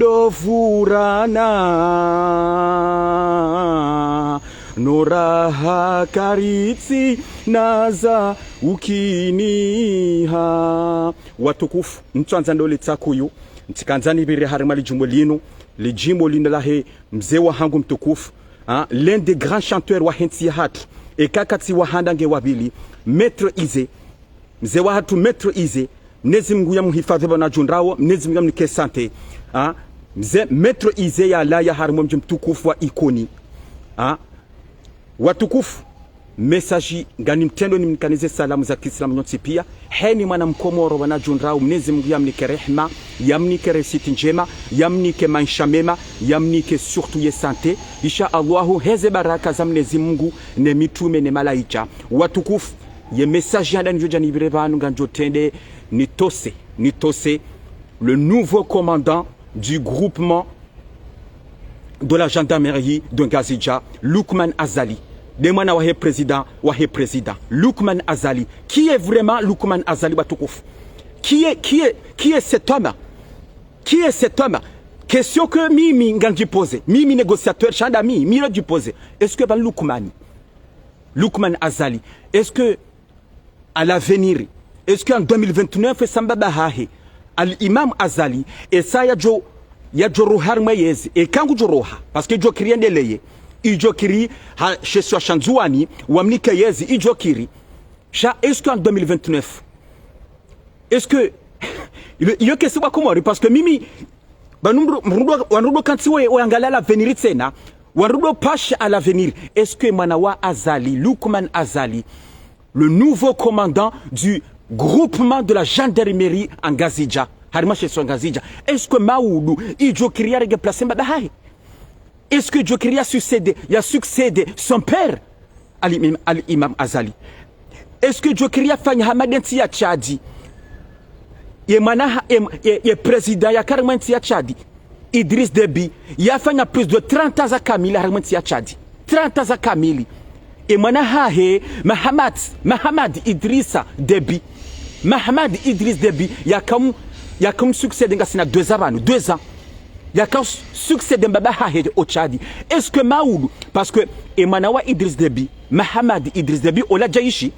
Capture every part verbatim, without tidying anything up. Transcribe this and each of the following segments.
Ovurana, no raha karitsina za ukiniha. Watukufu, ntsandza ndole tsakuyu, ntsikandza nipvire harimwa ledjimbo linu, ledjimbo linu lahe mze wahangu mtukufu, hein, l'un des grands chanteurs wahe ntsi yahatru, eka katsi wahanda nge wapvili, Maître Ize, mze wahatru Maître Ize, Mnyezi Mungu yamhifadhwi pvanu adjo ndrawo, Mnyezi Mungu yamnike santé. Ah, mze Maître Ize yalawa harimwa mdji mtukufu wa Ikoni. Ah, watukufu, message nganimtrendo nimnikanize salamu za kiislamu nyontsi pia. Heni mwana mkomoro pvanu adjo ndrawo, Mnyezi Mungu yamnike rehma, yamnike réussite ndjema, yamnike maesha mema, yamnike surtout ye santé. Insha Allahu, heze baraka za Mnyezi Mungu, ne mitrume, ne malaika. Watukufu, ye message yandani ndjodja nipvire pvanu ngamdjotrende nitose, nitose le nouveau commandant du groupement de la gendarmerie de Ngazidja, Loukman Azali. Nde mwana wahe président, wahe président. Loukman Azali. Qui est vraiment Loukman Azali, watukufu? Qui est, qui est, qui est cet homme? Qui est cet homme? Question que mimi ngamdjipoze. Mimi négociateur, sha nda mi, mi ngamdjipoze. Est-ce que pvanu Loukman, Loukman Azali, est-ce que à l'avenir, est-ce que en deux mille vingt-neuf, esa mbaba hahe, Al-Imam Azali, esa yadjo, yadjo roha harimwa yezi, eka ngudjo roha, parce que idjo kiri yendeleye, idjo kiri ha, she isiwa sha Ndzuwani, wamnike yezi, idjo kiri. Sha, est-ce que en deux mille vingt-neuf, est-ce que, iyo, iyo kesi wa Komori, parce que mimi, pvanu mdru, mdru, wandru ndo kantsi we, we angalia l'avenir tsena. Wandru ndo pasha à l'avenir. Est-ce que mwana wa Azali, Loukman Azali, le nouveau commandant du groupement de la gendarmerie à Ngazidja, harimwa she isiwa Ngazidja, est-ce que maudu, idjo kiri yarenge place mbaba hahe? Est-ce que idjo kiri ya succéder, ya succéder son père, Al-Imam, Al-Imam Azali? Est-ce que idjo kiri yafanya hama nde ntsi ya Tchadi? Ye mwana ha, ye, ye, ye président yaka harimwa ntsi ya Tchadi, Idriss Déby, yafanya plus de trente ans za kamili harimwa ntsi ya Tchadi. Trente ans za kamili. Ye mwana hahe, Mahamat, Mahamat Idrissa Déby. Mahamat Idriss Déby, yakamu, yakamu succéder ngasina deux ans pvanu, deux ans. Yaka su-, succéder mbaba hahe o Tchadi. Est-ce que maudu? Parce que ye mwana wa Idriss Déby, Mahamat Idriss Déby, ola djeshi,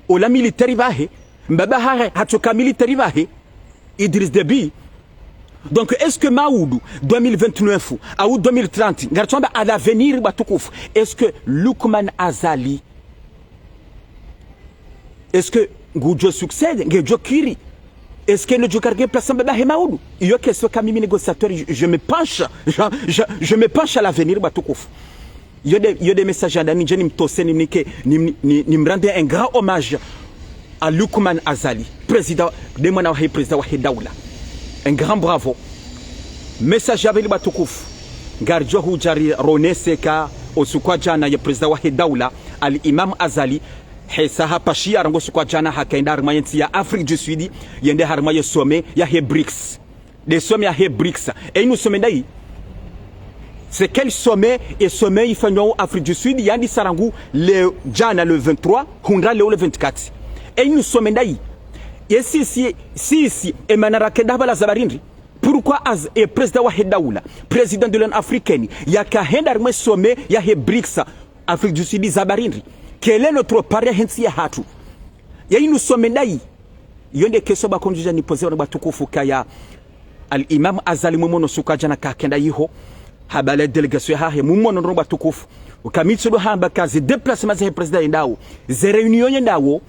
ola militaire pvahe, mbaba hahe hatsoka militaire pvahe, Idriss Déby. Donc, est-ce que maudu, deux mille vingt-neuf, au deux mille trente, ngaritsoamba à l'avenir, watukufu, est-ce que Loukman Azali, est-ce que ngudjo succéder, ngudjo kiri? Est-ce que ngudjo kiri yarenge place mbaba hahe maudu? Iyo question ka mimi négociateur, je, je me penche, je, je, je me penche à l'avenir, watukufu. Iyo nde, iyo nde message yandani ndje nimtose, nimnike, nim, ni, nimrende un grand hommage à Loukman Azali, président, nde mwana wahe président wahe daula. Un grand bravo. Message ya pvili, watukufu. Ngaridjo hudja ri reconnaître ka o usiku wa djana ye président wahe daula, Al-Imam Azali, hesa hapashia rangu o usiku wa djana hakaenda harimwa ye ntsi ya Afrique du Sud, yende harimwa ye sommet yahe brics. Nde sommet yahe brics. Ye inu sommet ndayi? C'est quel sommet? Ye sommet ifanywa o Afrique du Sud, yandisa rangu le djana le vingt-trois, hundra leo le vingt-quatre. Ye inu sommet ndayi? Ye sisi, sisi, ye mana rakenda hapvala za barindri. Pourquoi Az-, ye président wahe daula, président de l'Union africaine, yakahenda harimwa ye sommet yahe brics, Afrique du Sud, za barindri? Quelle est notre part yahe ntsi yahatru? Ye inu sommet ndayi? Iyo nde question ba kondjidja nipoze wana watukufu kaya Al-Imam Azali mumwono usiku wa djana kakenda yiho, hapvala délégation yahahe, mumwono ndo watukufu. Uka mi ntsudo hamba ka ze déplacement zahe président yendawo, ze réunion yendawo,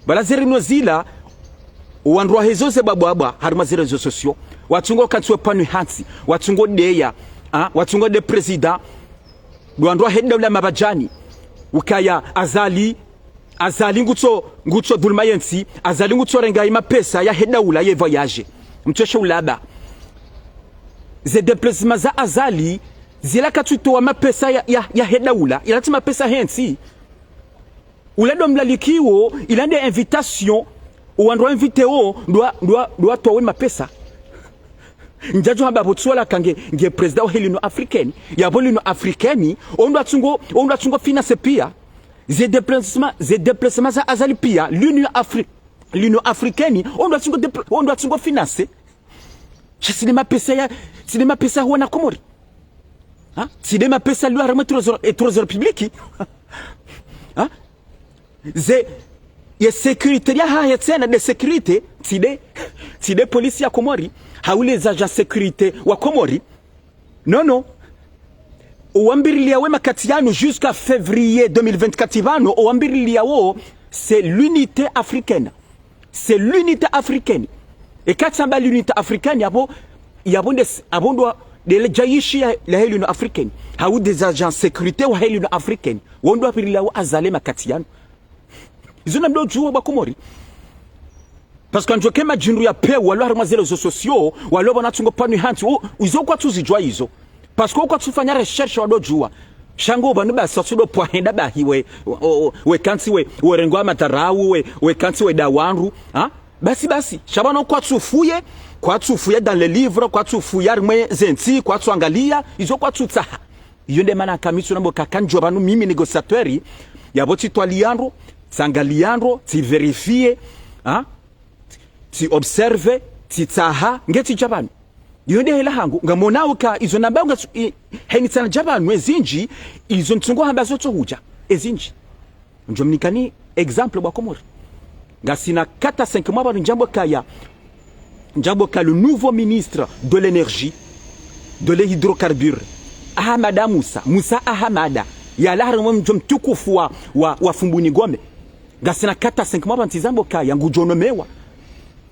pvala ze réunion zila, wandru wahe zo ze bwabwabwa harimwa ze réseaux sociaux, watsungo kantsi we pvanu hantsi, watsungo deya, ah, watsungo de président, ndo wandru wahe daula mabadjani, ukaya Azali, Azali ngutso, ngutso dhuluma ye ntsi, Azali ngutso renga ye mapesa yahe daula ye voyage. Mtsoshe ulaba. Ze déplacement za Azali, zila katsutowa mapesa ya, ya, yahe daula, ila tsi mapesa yahe ntsi. Ula ndo mlalikio, ila nde invitation, o wandru wa invité wo, ndo wa, ndo wa, ndo watowa ye mapesa. Ndjadjo hamba pvo tsuwala ka nge, nge président wahe l'Union africaine. Yapvo l'Union africaine, o ndo watsungo, o ndo watsungo financer pia. Ze déplacement, ze déplacement za Azali pia, l'Union Afri-, l'Union africaine, o ndo watsungo dépla-, o ndo watsungo financer. Sha tsi nde mapesa ya, tsi nde mapesa ya wana Komori. Ha? Tsi nde mapesa yalio harimwa e trésor, e trésor public. Ha? Ze, ye sécurité yahahe tsena nde sécurité, tsi nde, tsi nde polisi ya Komori, hau les agents sécurité wa Komori. Non, non. Owambiriliao we makati yanu jusqu'à février deux mille vingt-quatre pvanu, owambiriliao, c'est l'unité africaine. C'est l'unité africaine. Eka tsamba l'unité africaine, yapvo, yapvo nde, yapvo ndo nde le jeshi ya, la l'Union africaine. Hau des agents sécurité wa l'Union africaine. Wo ndo wapvirilao Azali makati yanu. Izo namdodjuwa ba Komori. Parce que ngudjo ke madjindru ya pewu, walio harimwa ze réseaux sociaux, walio pvanu tsungo pvanu hantsi, o, izo kwatsuzidjuwa izo. Parce que kwatsufanya recherche wadodjuwa. Sha ngo pvanu basi watsudo pvwa henda bahi we, o, o, we kantsi we, we rengo wa madharau we, we kantsi we nda wandru, ha? Basi, basi, sha pvanu kwatsufuye, kwatsufuye dans les livres, kwatsufuye harimwa ze ntsi, kwatsuangalia, izo kwatsutsaha. Iyo nde mana kamitsuna mbo ka kandjo pvanu mimi négociateur, yapvo tsitwaliya ndro, tsangalia ndro, tsivérifier, ha? Tsiobserver, tsitsaha, nge tsidja pvanu. Iyo nde hela hangu, ngamonao ka izo namba nga su-, i-, heni tsandza pvanu ezindji, izo ntsungo hamba zotsohudja, ezindji. Ndjo mnikani exemple ba Komori. Ngasina quatre à cinq mois pvanu ndjambo kaya, ndjambo ka le nouveau ministre de l'énergie, de l'hydrocarbure, Ahamada Musa, Musa Ahamada, yalawa harimwa mdji mtukufu wa, wa, wa Fumbuni Ngome. Ngasina quatre à cinq mois pvanu tsi zambo kaya, ngudjo nomewa.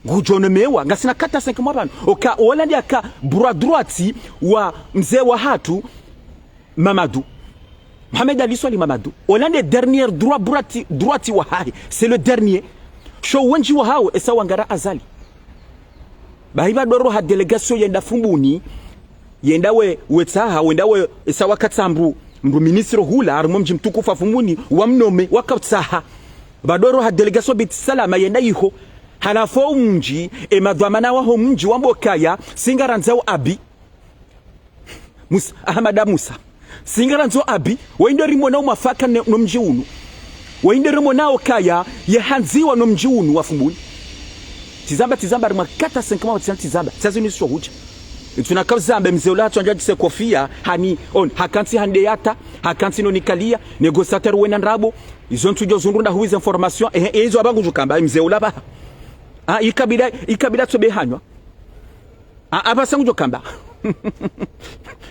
Ngudjo nomewa, ngasina quatre à cinq mois pvanu. Oka, ola nde aka bras droit wa mze wahatru, Mamadou. Mohamed Ali Soilihi Mamadou. Ola nde dernier droit, droit, droit wahahe. C'est le dernier. Sho wendji wahao, esa wangara Azali. Bahi pvadoro ha délégation yenda Fumbuni, yenda we, wetsaha, wenda we, esa wakatsaha mdru, mdru ministre hula, harimwa mdji mtukufu wa Fumbuni, wamnome, wakatsaha. Pvadoro ha délégation Beit Salam, yenda iho. Halafu omdji, e madhwamana waho mdji wambo kaya, si ngarandzao Abi. Musa, Ahamada Musa. Si ngarandzao Abi, waye nde rimonao mafaka ne, no mdji unu. Waye nde rimonao kaya, ye handziwa no mdji unu wa Fumbuni. Tsi zamba, tsi zamba, harimwa quatre à cinq mois, tsi zamba, tsi zinu sho hudja. Itsuna ka uzambe mze ula hatswandja djise kofia, hani, on, hakantsi hande yata, hakantsi no nikalia, négociateur wena ndrabo, izo ntsudjo zundru nda huiza information, eh, eh, izo aba ngudjo kamba, mze ula ba. Ah, ikabila, ikabila tsobe hanywa. A, apvasa ngudjo kamba.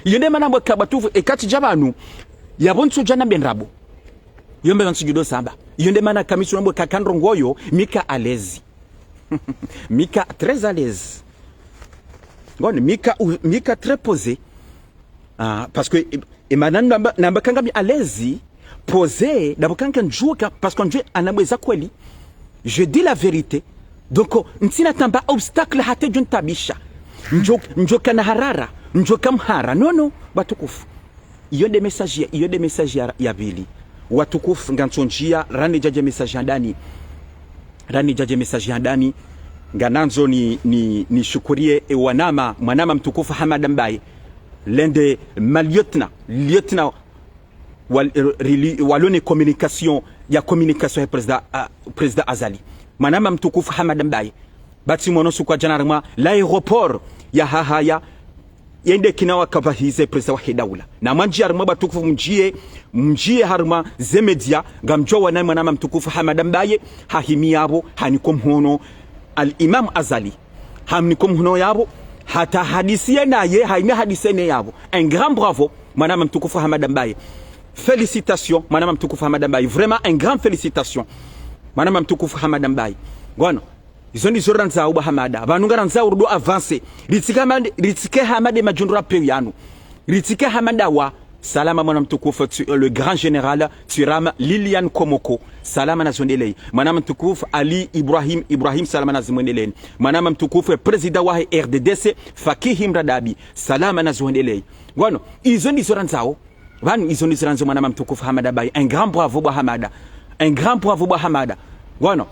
Iyo nde mana mbo ka ba tufu, eka tsidja pvanu. Yapvo ntsudja nambe ndrabo. Iyo mbe ntsudjo do samba. Iyo nde mana kamitsuna mbo ka kandrongoyo, mi ka à l'aise. Mi ka très à l'aise. Ngono, mi ka u-, mi ka très posé. Ah, parce que, e, e mana namba, namba ka ngami à l'aise, posé, ndapvo ka ngandjuka, parce que ndjuwa anabweza kweli. Je dis la vérité. Donc, ntsina tamba obstacle hata djo ntabisha. Ndjo, ndjo kana harara, ndjo kamhara. Non, non, watukufu. Iyo nde message ya, iyo nde message ya, ya pvili. Watukufu, ngantsondjia, rani djadje message handani. Rani djadje message handani. Nganandzo ni, ni, ni shukuriye e wanama, mwanama mtukufu Hamada Mbaye. L'un des ma lieutenant, lieutenant wa, rili-, walio ne communication, ya communication ya président, ah, président Azali. Mwanama mtukufu Hamada Mbaye. Batsi mono suku wa djana harimwa l'aéroport ya Hahaya, yende kina wakapvahize président wahe daula. Na mwandjie harimwa watukufu mndjie, mndjie harimwa ze média, ngamdjo wana mwanama mtukufu Hamada Mbaye, hahimi yapvo, haniko mhono, Al Imam Azali. Hamniko mhono yapvo, hata hadisiye naye, haina hadisiye ne yapvo. Un grand bravo, mwanama mtukufu Hamada Mbaye. Félicitations, mwanama mtukufu Hamada Mbaye. Vraiment, un grand félicitations, mwanama mtukufu Hamada Mbaye. Ngono, izo ndizo randzao ba Hamada. Pvanu ngarandzao rudo avancer. Ritsike Hamada, ritsike Hamada madjundru ra pewu yanu. Ritsike Hamada wa Salama mwana mtukufu, tu, le grand général Thuram Lilian Komoko. Salama na zihwendelei. Mwanama mtukufu Ali Ibrahim, Ibrahim salama na zimwendeleni. Mwanama mtukufu président wahe R D D C, Fakihi Mradabi. Salama na zihwendelei. Ngono, izo ndizo randzao. Pvanu izo ndizo randzao mwanama mtukufu Hamada Mbaye. Un grand bravo ba Hamada. Un grand bravo ba Hamada. Ngono,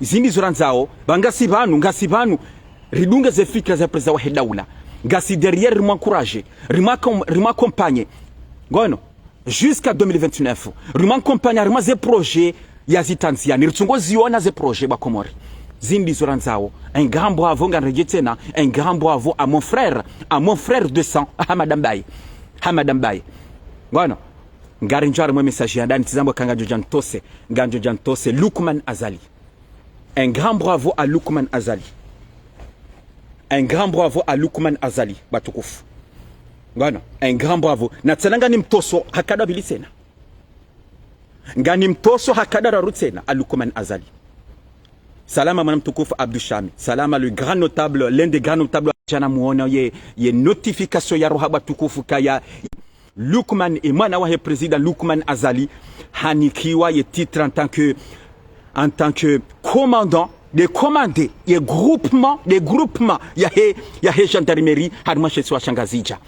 izi ndizo randzao, ba ngasi pvanu, ngasi pvanu, ridunge ze fikira za président wahe daula. Ngasi derrière, rimwa encourager, rimwa com-, rimwa accompagner. Ngono, jusqu'à deux mille vingt-neuf, rimwa accompagner, rimwa ze projet ya zitanzia, ni ritsungo ziona ze projet ba Komori. Zindri zo randzao. Un grand bravo, ngamredjei tsena. Un grand bravo à mon frère, à mon frère de sang, Hamada Mbaye. Hamada Mbaye. Ngono. Ngarinjia harimwa message ya ndani, tsi zamba ka ngandjo dja ntose, ngandjo dja ntose Loukman Azali. Un grand bravo à Loukman Azali. Un grand bravo à Loukman Azali, watukufu. Ngono, un grand bravo. Na tsena nganimtoso ha nkado ya pvili tsena. Nganimtoso ha nkado ya raru tsena, à Loukman Azali. Salama mwana mtukufu Abdou Chami. Salama le grand notable, l'un des grands notables. Djana muona ye, ye notification ya roha watukufu kaya Loukman, ye mwana wahe président Loukman Azali, hanikiwa ye titre en tant que, en tant que commandant, de commandé, ye groupement, de groupement, yahe, yahe gendarmerie, harimwa she isiwa sha Ngazidja.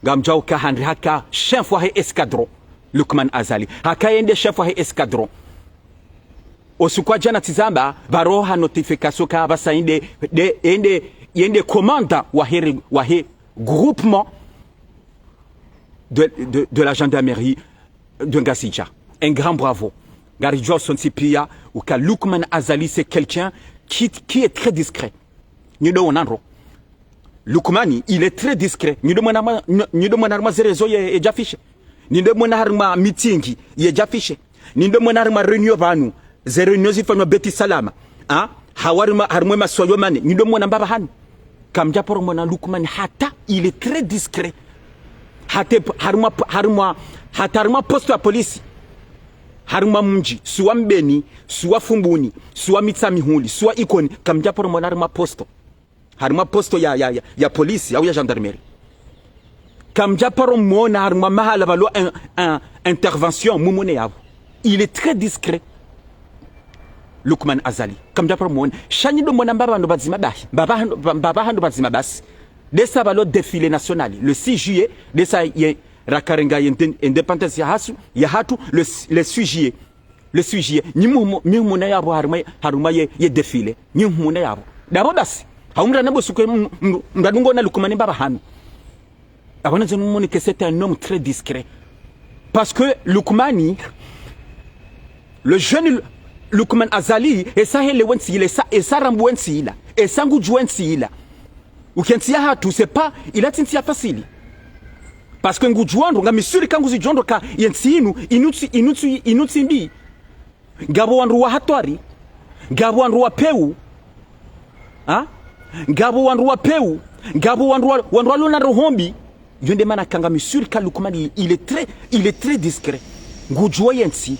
Ngamdjuao ka hende haka chef wahe escadron, Loukman Azali. Haka yende chef wahe escadron. Usiku wa djana tsi zamba, pvaroha notification ka pvasa yende, de, yende, yende commandant wahe, wahe groupement de, de, de la gendarmerie de Ngazidja. Un grand bravo. Ngaridjuao sontsi pia, uka Loukman Azali, c'est quelqu'un qui, qui est très discret. Nyi ndo wonao ndro. Loukman, il est très discret. Nyi ndo mwona ma-, nyi, nyi ndo mwona harimwa ze réseaux ye, yedja affiché. Nyi ndo mwona harimwa meeting yedja affiché. Nyi ndo mwona harimwa réunion pvanu. Ze réunion zifanywa Beit Salam. Ha? Hawu harimwa, harimwa ye masiwa yo mane. Nyi ndo mwona mbapvi hanu. Kamdja paro mwona Loukman hata, il est très discret. Hata, harimwa, harimwa, hata harimwa poste ya polisi. Harimwa mdji, siwa Mbeni, siwa Fumbuni, siwa Mitsamihuli, siwa Ikoni, kamdja paro mwona harimwa poste. Harimwa poste ya, ya, ya, ya polisi, au ya gendarmerie. Kamdja paro mwona harimwa mahala pvalo in, in, intervention, mumwone yapvo. Il est très discret. Loukman Azali. Kamdja paro mwona. Sha nyi ndo mwona mbapvi hanu pvadzima bahi. Mbapvi hanu, mbapvi hanu pvadzima basi. Ndesa pvalo défilé national. Le six juillet, ndesa ye, rakarenga ye indé-, indépendance ya hasu, ya hatru, le, le six juillet. Le six juillet. Nyi mumu-, nyi mumwona yapvo harimwa, harimwa ye, ye défilé. Nyi mumwona yapvo. Ndapvo basi. Hawu mdru anambo suke m-, m-, mdru adungo na Loukman mbapvi hanu. Apvo nandzo nimwone que c'est un homme très discret. Parce que Loukman, le jeune Loukman Azali, esa helewa entsi ila, esa, esa rambuwa entsi ila, esa ngudjuwa entsi ila. Uka entsi ya hatru, c'est pas, ila tsi ntsi ya facile. Parce que ngudjuwa ndro, ngami sûr ka nguzidjuwa ndro ka yentsi inu, inu tsi, inu tsi, inu tsi mbi. Ngapvo wandru wa hatwari, ngapvo wandru wa pewu, ha? Ngapvo wandru wa pewu, ngapvo wandru wa, wandru walona roho mbi. Yo nde mana ka ngami sûr ka Loukman, il, il est très, il est très discret. Ngudjuwa yentsi.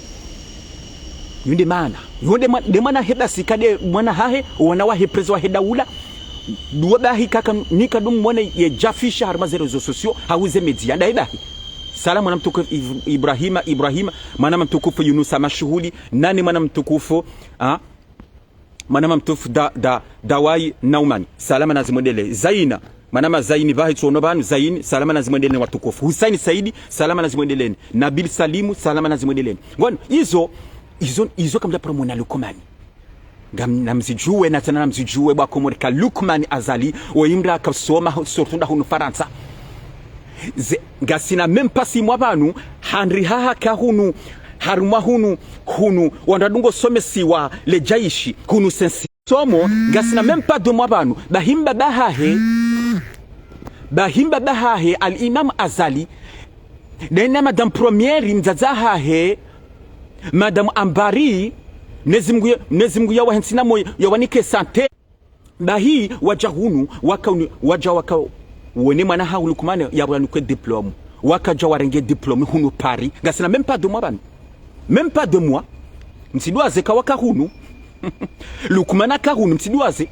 Yo nde mana. Yo nde ma-, nde mana heda sika nde mwana hahe, wana wahe président wahe daula. Duwa bahi kaka, nika ndo mwone yedja affiché harimwa ze réseaux sociaux, hau ze média, ndaye bahi. Salam mwana mtukufu Iv-, Ibrahima, Ibrahima, mwana mtukufu Yunusa Mashuhuli, nani mwana mtukufu, ha? Mwana mtukufu Da-, Da-, Dawai Naumani. Salama nazimwendelee. Zaina. Mwana ma Zaini bahi tsono pvanu, Zaini, salama nazimwendelee watukufu. Husaini Saidi, salama nazimwendelee. Nabil Salimu, salama nazimwendelee. Ngono, izo, izo, izo kamdja paro mwona Loukman. Ngam-, namzidjuwe, na tsena namzidjuwe, bo Wakomori ka Loukman Azali, oyi mdru akasoma, surtout nda hunu Farantsa. Ze, ngasina même pas six mois pvanu, hende hahaka hunu, harimwa hunu, hunu, wandru adungo somesiwa, le djaishi, hunu sensi. Somo, ngasina même pas deux mois pvanu, bahi mbaba hahe, bahi mbaba hahe, Al Imam Azali, ndena Madame Première, mdzadze hahe, Madame Ambari, Mnyezi Mngu ya, Mnyezi Mngu ya wahe ntsi na moyo, ya wanike santé. Bahi, wadja hunu, waka unu, wadja waka, wone mwana hahu Loukman, ya wanikwe diplôme. Wakadja warenge diplôme hunu Paris. Ngasina même pas deux mois pvanu. Même pas deux mois. Mtsidwaze ka waka hunu. Loukman aka hunu, mtsidwaze.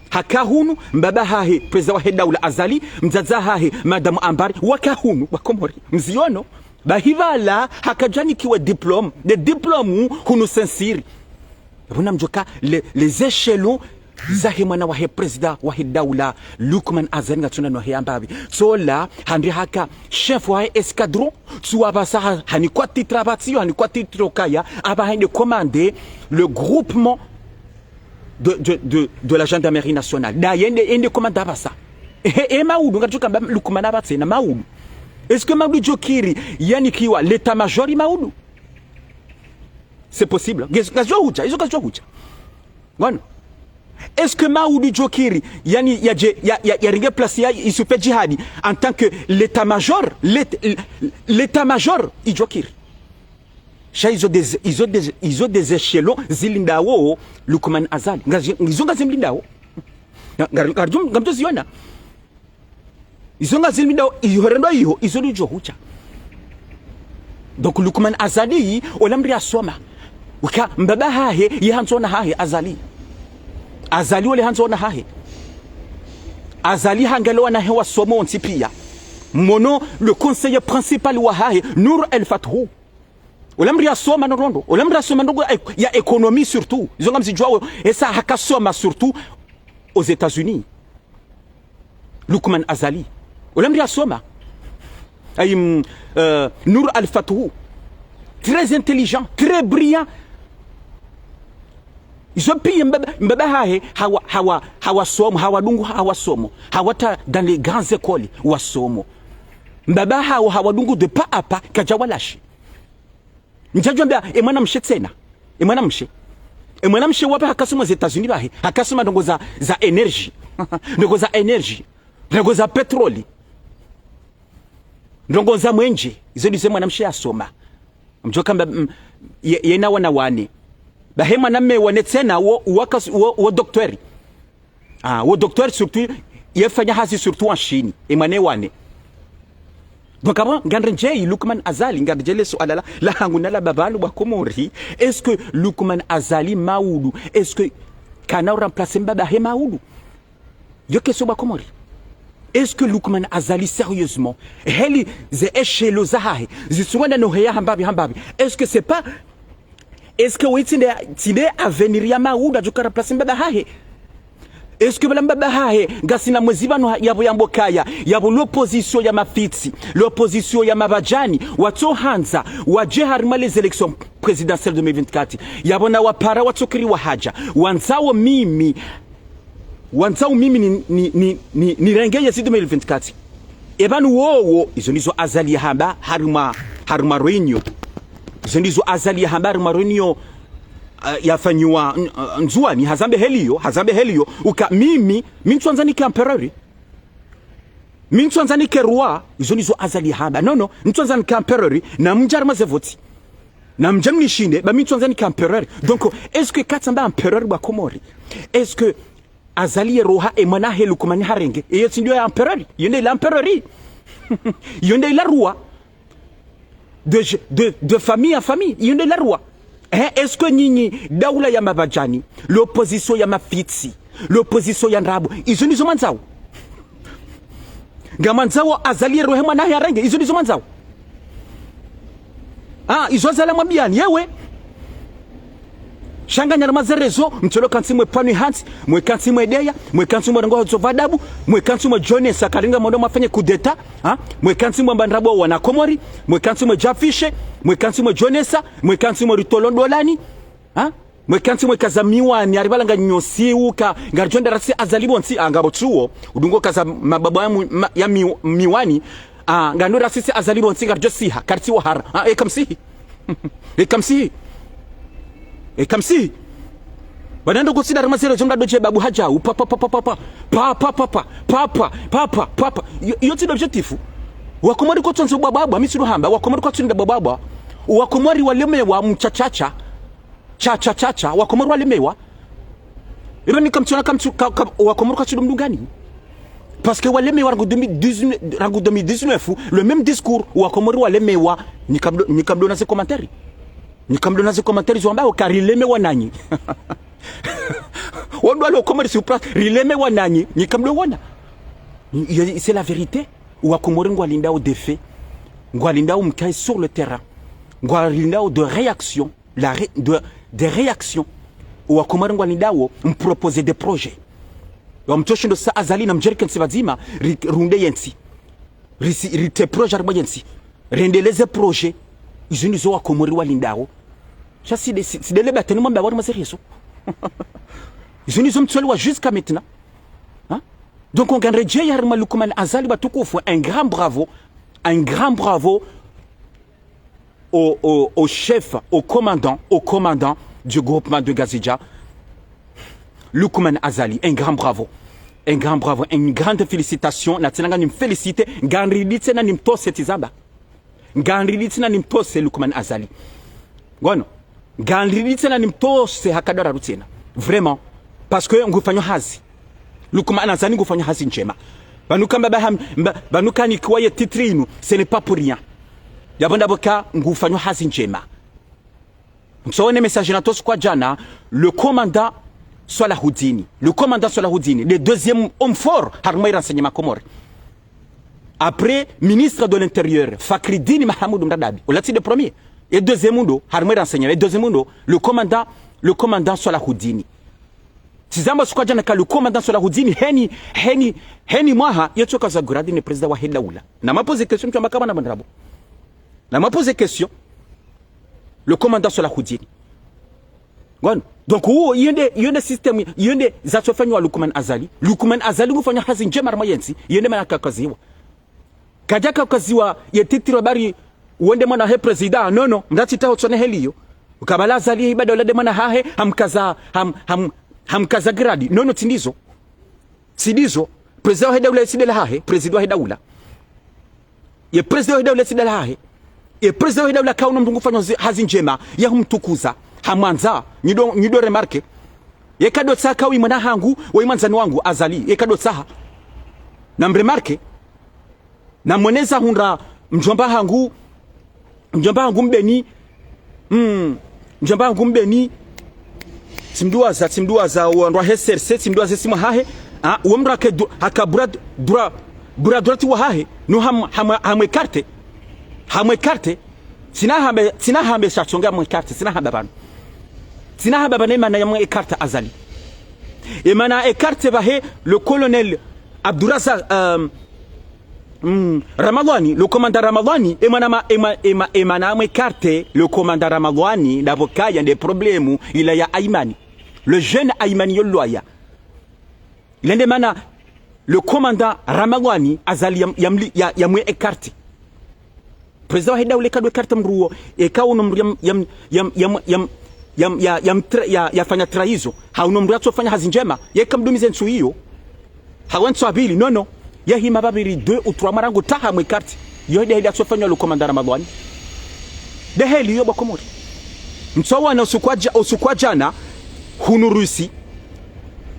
Haka hunu, mbaba hahe, président wahe daula Azali, mdzadze hahe, Madame Ambari, waka hunu, bo Wakomori. Mziono, bahi pvala, hakadja anikiwe diplôme, nde diplôme hunu Saint-Cyr. Pvo namdjuwa ka le, les échelons zahe mwana wahe président wahe daula, Loukman Azali ngatsuna no he ambapvi. Tsola, hende haka chef wahe escadron, tsuwa pvasa ha-, hanikwa titre apvatsi yo, hanikwa titre okaya, apvaha yende commandé le groupement de, de, de, de la gendarmerie nationale. Ndaye yende, yende commandé apvasa. Ehe, e maudu, ngatsuka mba Loukman apvatsena maudu. Est-ce que maudu djokiri, yanikiwa l'état-major maudu? C'est possible. Ngez-, ngazidjo hudja, izo ngazidjo hudja. Ngono. Est-ce que Maoudou idjokiri, yani, yadje, ya, ya, yarenge place ya Issoufé Djihadi en tant que l'état-major, l'ét-, l'état-major, idjokiri? Sha izo des, izo des, izo des échelons zilindao Loukman Azali. Ngazi-, izo ngazimlindao. Nga-, nga-, ngaridjo-, ngamdjo ziona. Izo ngazimlindao, iho rendo iho, izo ndidjo hudja. Donc Loukman Azali, ola mdru yasoma. Uka mbaba hahe, ye handzo wana hahe, Azali. Azali ole handzo wana hahe. Azali hangalo wana hahe wasome wontsi pia. Mwono le conseiller principal wa hahe, Nour El Fathou. Ola mdru yasoma ndrongoo. Ola mdru yasoma ndrongoo ya, ya économie surtout. Izo ngamzidjuao, esa hakasoma surtout aux États-Unis. Loukman Azali. Ola mdru yasoma. Ayi, mm, euh, Nour El Fathou. Très intelligent, très brillant. Izo pia mbaba, mbaba hahe, hawa, hawa, hawasomo, hawadungu, hawasomo. Hawata dans les grandes écoles, wasomo. Mbaba hawo hawadungu de pas à pas, kadja walashi. Ndjadjo amba, e mwanamshe tsena. E mwanamshe. E mwanamshe wapvi hakasoma États-Unis pvahe. Hakasoma ndrongoo za, za énergie. Ndrongoo za énergie. Ndrongoo za pétrole. Ndrongoo za mwenje. Izo ndizo e mwanamshe yasoma. Mdjoka amba, mm, ye, yena wana wane. Pvahe mwanamme wane tsena wo, wo wakas-, wo, wo docteur. Ah, wo docteur surtout, yefanya hazi surtout en Chine, e mwana wane. Donc, abo, ngarendjei Loukman Azali, ngarendjei le suala la, lahangu na la baba lanu wa Komori, est-ce que Loukman Azali Maoudou, est-ce que kana uremplacer mbaba hahe Maoudou? Yo question wa Komori. Est-ce que Loukman Azali, sérieusement, heli ze échelons za hahe, zisungwana no heya hambapvi, hambapvi, est-ce que c'est pas Est-ce que woyi tsi nde, tsi nde avenir ya Maoudou adjo ka remplacer mbaba hahe? Est-ce que pvala mbaba hahe, ngasina mwezi pvanu ha-, yapvo yambo kaya, yapvo l'opposition ya mafitsi, l'opposition ya mabadjani, watsohandza, wadje harimwa les élections présidentielles deux mille vingt-quatre, yapvo na wapara watsokiri wahadja, wandzao mimi, wandzao mimi ni, ni, ni, ni, nirenge yezi deux mille vingt-quatre. E pvanu wowo, izo ndizo Azali yahamba harimwa, harimwa réunion. Izo ndizo Azali yahamba harimwa réunion, eh, yafanyiwa, n-, eh, Ndzuwani, hazambe heliyo, hazambe heliyo, uka mimi, mi ntsuandza nike empereur. Mi ntsuandza nike roi, izo ndizo Azali yahamba. Non, non, ntsuandza nike empereur, na mdje harimwa ze voti. Na mdje mnishinde, ba mi ntsuandza nike empereur. Donc, est-ce que katsamba empereur wa Komori? Est-ce que Azali ye roha e mwana hahe Loukman harenge? Eyo tsi ndo ya empereur? Iyo nde ila empereur. Iyo nde ila roi. De, de, de famille en famille. Iyo nde ila roi. Eh, est-ce que nyinyi, daula ya mabadjani, l'opposition ya mafitsi, l'opposition ya ndrabo, izo ndizo mwandzao? Ngamwandzao Azali ye rohe mwana hahe harenge, izo ndizo mwandzao? Ah, izo Azali amwambiyani, yewe. Sha nganyi harimwa ze réseaux, mtsolo kantsi mwe pvanu hantsi, mwe kantsi mwe deya, mwe kantsi mwe rengo hotso vadabu, mwe kantsi mwe djonesa, karinga mwando mwafanye coup d'état, ha? Mwe kantsi mwe mba ndrabo wana Komori, mwe kantsi mwe djafishe, mwe kantsi mwe djonesa, mwe kantsi mwe ritolo ndolani, ha? Mwe kantsi mwe kaza miwani, hari pvala nga nyosi uka, ngaridjo nda rasi Azali pvontsi, ah, ngapvo tsuwo, udungo kaza mababa ya mu-, ma-, ya mi-, miwani, ah, ngando rasi si Azali pvontsi, ngaridjo siha, karitsi wahara, ah, eka msihi. Eka msihi. Eka msihi. Wanando kutsi nda harimwa ze réseaux mndru adodje babu hadjau, papa, papa, papa. Papa, papa, papa, papa, papa. Iyo, iyo tsi ndo objectif. Wakomori kwatsuandza bwabwabwa, mi tsi ndo hamba, Wakomori kwatsuandza bwabwabwa. Wakomori walemewa mchachacha. Cha, cha, cha, cha, Wakomori walemewa. Iba ni kamtsiona kamtsu-, ka, ka, Wakomori kwatsudo mdungani. Parce que walemewa rangu deux mille dix-neuf, rangu deux mille dix-neuf, le même discours, Wakomori walemewa, nyi kamdo, nyi kamdo na ze commentaires. Nyi kamdo na ze commentaires zo ambao ka rilemewa nanyi. Wandru walo Komori si upra, rilemewa nanyi, nyi kamdo wona. Y-, c'est la vérité. Wakomori ngwalindao des faits. Ngwalindao mkaye sur le terrain. Ngwalindao de réaction. La ré-, de, des réactions. Wakomori ngwalindao mproposer des projets. Wamtoshindo sa Azali na mdjerike ntsi pvadzima, ri-, runde yentsi. Risi-, rite projet harimwa yentsi. Rendeleze projet. Izo ndizo Wakomori walindao. Sha si de, si, si de le bateni mwamba harimwa ze réseaux. Izo ndizo mtsoliwa jusqu'à maintenant. Hein? Donc, ngarendjei harimwa Loukman Azali watukufu, un grand bravo, un grand bravo au, au, au chef, au commandant, au commandant du groupement de Ngazidja, Lukman Azali, un grand bravo. Un grand bravo, une grande félicitation. Na tsena nganimfélicite, nganiridi tsena nimtose tizamba. Nganiridi tsena nimtose Lukman Azali. Ngono. Nganiridi tsena nimtose haka dwararu tsena. Vraiment. Parce que ngufanyo hazi. Lukman Azali ngufanyo hazi ndjema. Pvanu ka mba, mba, pvanu ka nikiwa ye titre inu, ce n'est pas pour rien. Yapvo ndapvo ka ngufanyo hazi ndjema. Ntsoone message natowa usiku wa djana, le commandant Swalahuddin. Le commandant Swalahuddin, le deuxième homme fort, harimwa ye renseignement Comores. Après, ministre de l'Intérieur, Fakridine Mahamoud Mradabi. Ola tsi le premier. Ye deuxième ndo, harimwa ye renseignement. Ye deuxième ndo, le commandant, le commandant Swalahuddin. Tizamba usiku wa djana ka le commandant Swalahuddin, heni, heni, heni mwaha, yetsoka za grade ne président wahe daula. Na mposer question, mtu amba kama na mwandrabo. Na mposer question. Le commandant Swalahuddin. Ngono. Donc, uwo, iyo nde, iyo nde système, iyo nde zatsofanywa Lukman Azali. Lukman Azali ngufanyo hazi ndjema harimwa yentsi, iyo nde mana kakaziwa. Kadja kakaziwa ye titre bari, uwo nde mwana he président, non, non, mdatsi taho tsone heli iyo. Ukabala Azali ibada ola nde mwana hahe, hamkaza, ham, ham, hamkaza grade. Non, non, tsi ndizo. Tsi ndizo. Président wahe daula ye tsi nde lahahe, président wahe daula. Ye président wahe daula ye tsi nde lahahe. Ye président wahe daula kaono mndru ngufanyo zi-, hazi ndjema, ya humtukuza, hamwandza, nyi ndo, nyi ndo remarquer. Ye kadotsaha ka woyi mwana hangu, woyi mwandzani wangu, Azali, ye kadotsaha. Na mremarquer. Na mweneza hundra mdjomba hangu, mdjomba hangu mbeni, mm, mdjomba hangu mbeni, tsimduwaza, tsimduwaza, wandru wahe serse, tsimduwaza ye simu hahe, ah, uwo mndru hake du-, haka bura, bura, bura droite wahahe, no ham-, ham-, hamwe écarter, hamwe écarter, tsina hambe, tsina hambe sha tsonga mwe écarter, tsina hamba pvanu. Tsina hamba pvanu ye mana ya mwe écarter Azali. Ye mana écarter pvahe, le colonel Abdourazak, euh, mm, Ramadhani, le commandant Ramadhani, ye mana ma, ye ma, ye ma, ye mana mwe écarter, le commandant Ramadhani, ndapvo kaya nde problème, ila ya Aymani. Le jeune Aymani yo lwaya. Ila nde mana, le commandant Ramadhani, Azali ya, ya mli-, ya, ya mwe écarter. Président wahe daula kadwe écarter mndru uwo, eka uno mndru yam, yam, yam, yam, yam, yam, ya, yam tra-, ya, yafanya trahison. Ha uno mndru yatsofanya hazi ndjema, yeka mdumize ntsu iyo. Hawe ntsu ya pvili, non, non. Yahima pvapviri deux ou trois mwarangu taha mwe écarter. Yo nde heli yatsofanywa le commandant Ramadhani. Nde heli iyo bo Wakomori. Mtsowana usiku wa dja-, usiku wa djana, hunu Russie.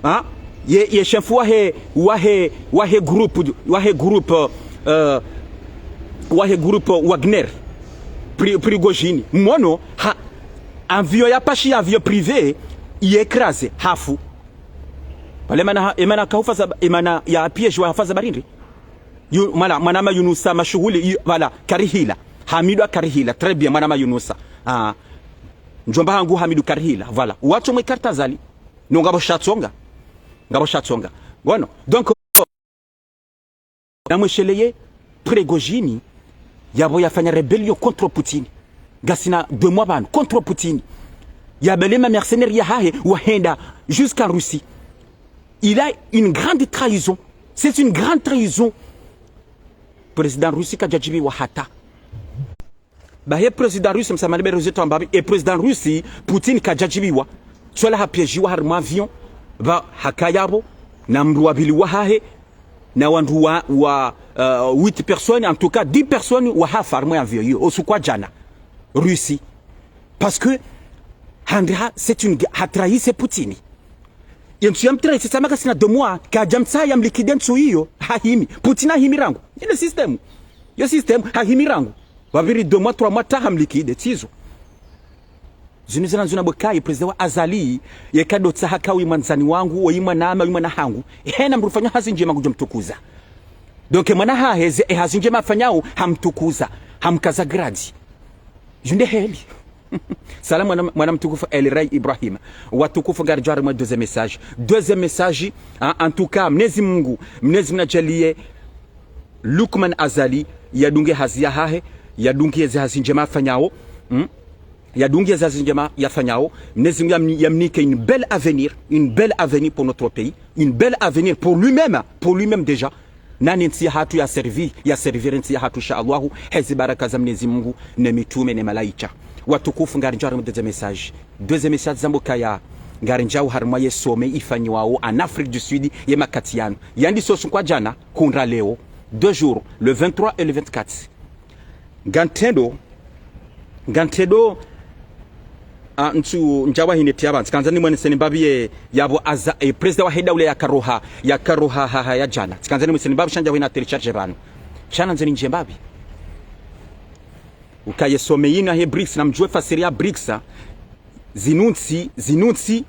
Ha? Ye, ye chef wahe, wahe, wahe groupe, wahe groupe, euh, wahe groupe Wagner. Pri-, Prigojine. Mwono, ha, avion ya pashi, avion privé, ye écrasé, hafu. Pvale mana ha, ye mana kahufa za, ye mana ya piège wa hafa za barindri. Yu-, mwana, mwana ma Yunusa mashuhuli, yu-, voilà, karihila. Hamidu karihila, très bien, mwana ma Yunusa. Ah. Mdjomba hangu Hamidu karihila, voilà. Watso mwe écarter Azali. No ngapvo sha tsonga. Ngapvo sha tsonga. Ngono. Donc, na mwesheleye Prigojine, yapvo yafanya rébellion contre Poutine. Ngasina deux mois pvanu, contre Poutine. Yapvele ma mercenaires yahahe, wahenda jusqu'en Russie. Il a une grande trahison. C'est une grande trahison. Président Russie kadjadjibiwa hata. Bahe président Russie, msamahani bere uzito ambabi, ye président Russie, Poutine kadjadjibiwa. Tswala hapiègiwa harimwa avion, pva hakaya pvo, na mndru wa pvili wahahe, na wandru wa, wa, euh, huit personnes, en tout cas dix personnes wahafa harimwa avion iyo, usiku wa djana. Russie. Parce que, handri ha, c'est une gue-, ha trahir Poutine. Ye ntsu ya mtrahir, c'est ça, makasina deux mois, kadjamtsaha ya mliquider ntsu iyo, hahimi. Poutine hahimi rangu. Yo système. Yo système, hahimi rangu. Pvapviri deux mois, trois mois, taha mliquider, tsizo. Zinu zina nzuna bwe kayi, président wa Azali, ye kadotsaha ka woyi mwandzani wangu, woyi mwanama, woyi mwana hangu. Hena mndru ufanya hazi ndjema ngudjo mtukuza. Donc, mwana hahe, ze, ye hazi ndjema afanyao, hamtukuza, hamkaza grade. Yo nde heli. Salam mwana, mwana mtukufu El Rai Ibrahim. Watukufu ngaridjo harimwa deuxième message. Deuxième message, hein, en tout cas, Mnyezi Mungu, Mnyezi Mungu nadjaliye Lukman Azali, yadunge hazi yahahe, yadunge ze hazi ndjema afanyao. Hmm? Yadunge ze hazi ndjema yafanyao. Mnyezi Mungu yamni-, yamnike une belle avenir, une belle avenir pour notre pays, une belle avenir pour lui-même, pour lui-même déjà. Na ne ntsi yahatru ya servi, ya servir ntsi yahatru, insha Allahu, hezi baraka za Mnyezi Mungu, ne mitume, ne malaika. Watukufu, ngaridjo harimwa deuxième message. Deuxième message zamba ukaya, Ngarendjao harumwa ye sommet ifanyiwao en Afrique du Sud ye makati yanu. Yandiso usiku wa djana, kundra leo, deux jours, le vingt-trois et le vingt-quatre. Ngantrendo, ngantrendo, ah, ntsu ndjawa hine tiya pvanu. Tsikandza nimweneseni mbapvi ye, yapvo aza, e, président wahe daula yakaroha, yakaroha ha, ha, ya djana. Tsikandza nimweneseni mbapvi sha ndjawa hina télécharger pvanu. Sha nandzo nindjie mbapvi. Uka ye sommet yinu yahe brics, namdjuwe fasiri ya brics, zinu ntsi, zinu ntsi,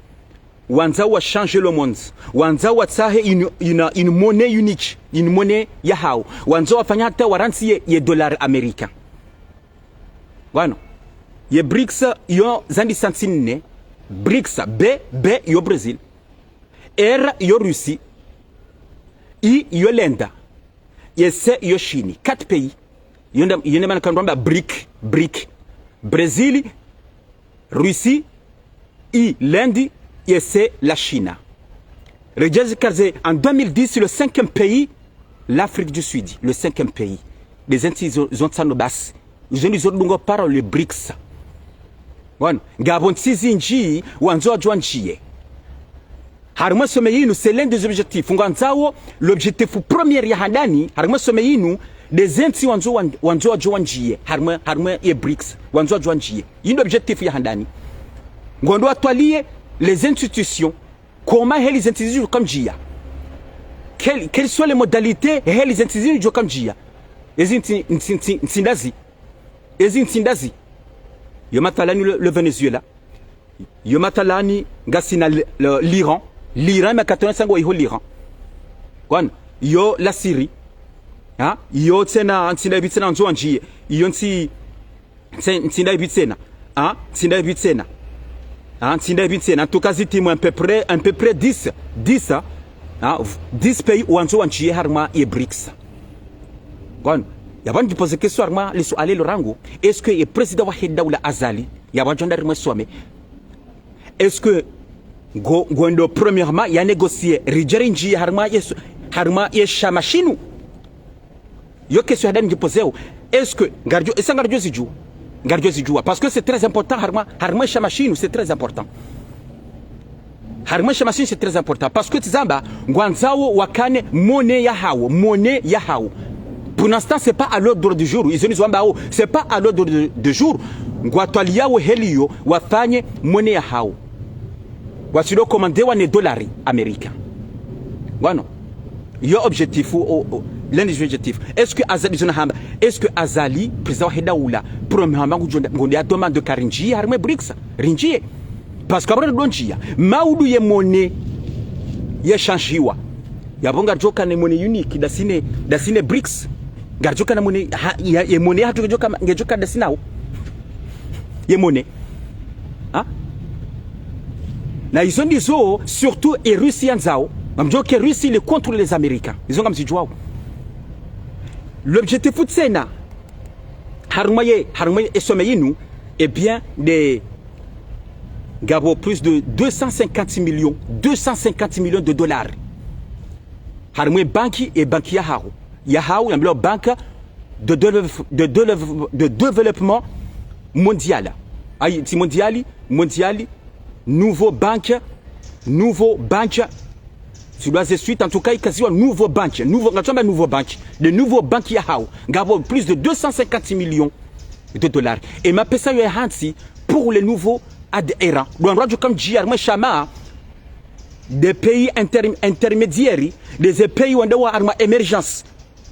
wandzao wa changer le monde. Wandzao watsahe une, une, une monnaie unique, une monnaie yahawo. Wandzao wafanye hata warantsi ye, ye dollar américain. Wano, ye brics yo zandisa ntsi nne. Brics, B, B yo Brésil. R yo Russie. I yo l'Inde. Ye C yo Chine. Quatre pays. Yo nde, yo nde mana kandrwamba bric, bric. Brésil, Russie, I, l'Inde, ye C, la Chine. Redjezi kaze, en deux mille dix, le cinquième pays, l'Afrique du Sud, le cinquième pays. Des ntsi zo, zo ntsanu basi. Izo ndizo ridungao par les brics. Bon, ngapvo ntsi zindji, wandzao wadjuwa ndjiye. Harumwa sommet yinu, c'est l'un des objectifs. Ngwandzao, l'objectif premier ya handani, harumwa sommet yinu, des ntsi wandzao wan-, wandzao wadjuwa ndjiye. Harumwa, harumwa ye brics, wandzao wadjuwa ndjiye. Yinu objectif ya handani. Ngwandro watwaliye les institutions, comment heli ze ntsi zidjo kamdjiya. Quelles, quelles sont les modalités heli ze ntsi zidjo kamdjiya. Ezi ntsi, ntsi, ntsi, ntsi ndazi. Ezi ntsi ndazi. Yo mathalani le, le Venezuela. Yo mathalani ngasina le, le, l'Iran. L'Iran, makatona sango iho l'Iran. Kwan, yo la Syrie. Ha? Yo tsena, ntsi ndapvi tsena ndzo wandjiye. Yo ntsi, ntsi, ntsi ndapvi tsena. Ha? Ntsi ndapvi tsena. Ha? Ntsi ndapvi tsena. En tout cas, zitimu à peu près, à peu près dix. Dix, ha? Ha? V-, dix pays wandzo wandjiye harumwa ye brics. Bon, yapvo nidjipoze question harumwa le suala lo rangu, est-ce que ye président wahe daula Azali, yapvo yadjo hwenda harumwa sommet, est-ce que ngo, ngwendo premièrement ya négocier, ridje rindjiye harumwa ye so-, harumwa ye shama shinu? Yo question ya handani nidjipozeo. Est-ce que, ngaridjo, esa ngaridjo zidjuwa. Ngaridjo zidjuwa. Parce que c'est très important, harumwa, harumwa ye shama shinu, c'est très important. Harumwa ye shama shinu, c'est très important. Parce que tsi zamba, ngwandzao wakane monnaie yahawo, monnaie yahawo. Pour l'instant, c'est pas à l'ordre du jour. Izo ndizo wambao, c'est pas à l'ordre de, de jour. Ngwatwaliyao heli yo, wafanye monnaie yahawo. Watsidjo commander wa ne dollar américain. Wano. Yo objectif, o, o, l'un des objectifs. Est-ce que Azali, zona hamba, est-ce que Azali, président wahe daula, premièrement, ngudjo hwenda, ngwendo ya demander ka rindjiye harumwa ye brics, rindjiye? Parce que apvo ndo ndjiya, maudu ye monnaie ye changiwa. Yapvo ngaridjo kana monnaie unique, ndasi ne, ndasi ne brics. Ngaridjo kana monnaie, ha, ya, ye monnaie yahatru ngedjo ka, ngedjo ka ndasi nawo. Ye monnaie. Ha? Na izo ndizo, surtout, ye Russie yandzao. Ngamdjuo que Russie, il est contre les Américains. Izo ngamzidjuwao. L'objectif tsena, harumwa ye, harumwa ye sommet yinu, eh bien, de, ngapvo plus de deux cent cinquante millions, deux cent cinquante millions de dollars. Harumwa ye banki, ye banki yahawo. Yahawo, yambilwa banque de, de, de, de développement mondial. Ayi, tsi mondial, mondial, nouveau banque, nouveau banque. Tsidjuwa ze suite, en tout cas, ikaziwa nouveau banque, nouveau, ngatwamba nouveau banque, de nouveau banque yahawo. Ngapvo plus de deux cent cinquante millions de dollars. Ye mapesa yo ya hantsi pour les nouveaux adhérents. Donc, ngwadjo kamdjiya harumwa ye shama, des pays inter-, intermédiaires, des pays wandao harumwa émergence.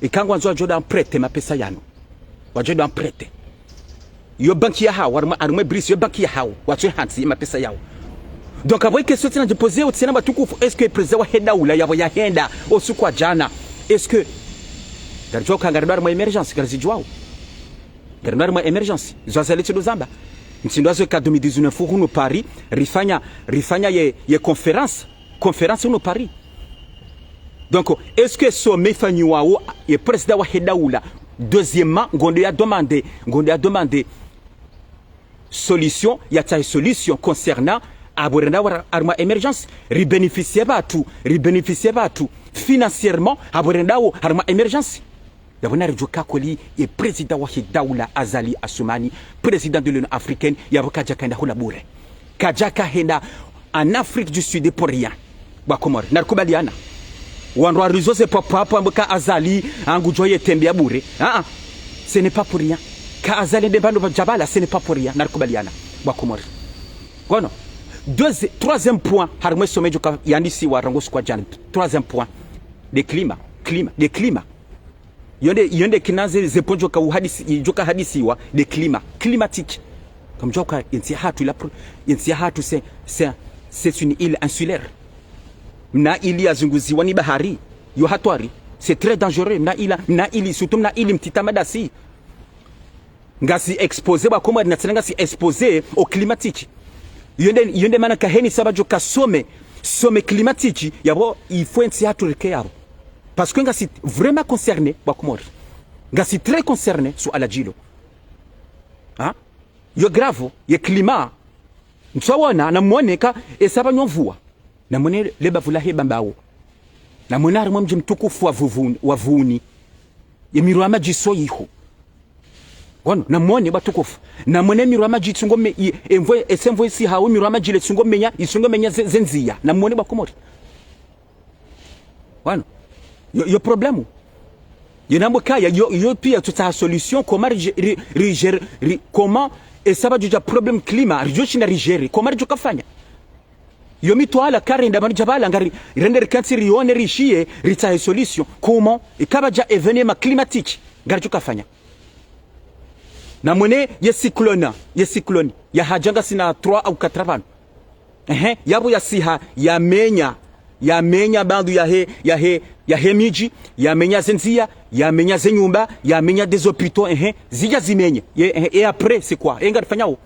Ika ngwandzo wadjo hwenda prêter mapesa yanu. Wadjo hwenda prêter. Yo banki yahawo, harumwa, harumwa brics, yo banki yahawo. Watso hantsi ye mapesa yawo. Donc, apvo ye question tsena nidjipozeo tsena matukufu, est-ce que président wahe daula yapvo yahenda, o usiku wa djana, est-ce que, ngaridjuwao ka ngarendo harumwa émergence, ngarizidjuwao. Ngarendo harumwa émergence. Zo Azali tsi ndo zamba. Ntsi ndo azo ka deux mille dix-neuf hunu Paris, rifanya, rifanya ye, ye conférence. Conférence hunu Paris. Donc, est-ce que sommet ifanyiwao ye président wahe daula, deuxièmement, ngwendo ya demander, ngwendo ya demander solution, yatsahe solution concernant apvo renda wa harumwa émergence, ribénéficier pvatsu, ribénéficier pvatsu, financièrement, apvo rendao harumwa émergence. Yapvo naridjuwe ka kweli ye président wahe daula Azali Assoumani, président de l'Union africaine, yapvo kadja kahenda hula bure. Kadja kahenda En Afrique du Sud pour rien. Bo Wakomori, narikubaliana. Wandru warizo ze pwapwapwa mbo ka Azali ngudjo ye tembe ya bure. Ah, ah. Ce n'est pas pour rien. Ka Azali nde pvanu pvadja pvala, ce n'est pas pour rien. Narikubaliana. Bo Wakomori. Ngono. Deuxi-, troisième point, harimwa ye sommet djoka yandisiwa rangu siku wa djana. Troisième point. Le climat. Climat. Le climat. Yo nde, yo nde kina ze, ze points djoka uhadisi, djoka hadisiwa, le climat, climatique. Kamdjuwa ka yentsi yahatru ila pro-, yentsi yahatru c'est, c'est, c'est une île insulaire. Mna île yazunguziwa ni bahari, yo hatwari. C'est très dangereux. Mna île, mna île, surtout mna île mtiti madasi. Ngasi exposé, bo Wakomori, na tsena ngasi exposé au climatique. Yo nde, yo nde mana kaheni sa pvadjoka sommet, sommet climatique, yapvo, il faut yentsi yahatru rike yapvo. Parce que ngasi vraiment concerné, bo Wakomori. Ngasi très concerné, suala djilo. Ha? Yo grave, ye climat. Ntsawona, namwone ka, esa pvanyonvua. Namwone le bavu lahe Bambao. Namwone harimwa mdji mtukufu wa Vuvuni, wa Vuni. Ye mirwa ya madji so yiho. Ngono, namwone bo watukufu. Namwone mirwa ya madji itsungo me-, i-, emvwe, ese mvwe isi hawo mirwa ya madji ile itsungo menya, itsungo menya ze, ze ndziya. Namwone bo Wakomori. Ngono. Yo, yo problème. Yo nambo kaya, yo, yo pia tsutsaha solution, comment ri, ri, ri gérer, ri, comment, esa pvadjodja problème climat, ridjoshinda ri gérer, comment ridjoka fanya. Yo mitwala karenda pvanu dja pvala ngari, rende rikantsi rione rishiye, ritsahe solution. Comment, eka pvadja événement climatique, ngaridjoka fanya. Namwone ye cyclone, ye cyclone, yahadja ngasina trois au quatre pvanu. Ehe, yapvo yasiha, yamenya, yamenya bandu yahe, yahe, yahe midji, yamenya ze ndziya, yamenya ze nyumba, yamenya des hôpitaux, ehe, zidja zimenye. Ye, ehe, et après, c'est quoi? E ngarifanyao?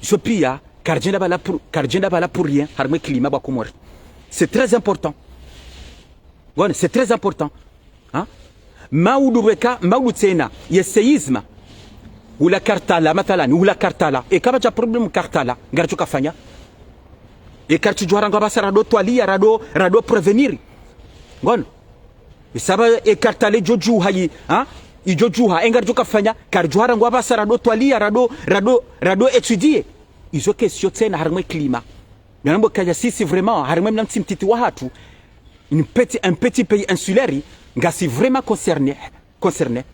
Izo pia, karidjenda pvala pour, karidjenda pvala pour rien, harimwa ye climat bo Wakomori. C'est très important. Ngono, c'est très important. Ha? Maudu weka, maudu tsena, ye séisme. Hula Karthala, mathalani, hula Karthala. Eka pvadja problème Karthala, ngaridjoka fanya. Eka ritsudjuwa rangu apvasa rado twaliya, rado, rado prévenir. Ngono. Esa pvo e Karthala idjodjuha yi, ha? Idjodjuha, e ngaridjoka fanya, karidjuwa rangu apvasa rado twaliya, rado, rado, rado étudier. Izo question tsena harimwa ye climat. Yo nambo kaya sisi vraiment, harimwa ye mna ntsi mtiti wahatru, une petit, un petit pays insulaire, ngasi vraiment concerné, concerné.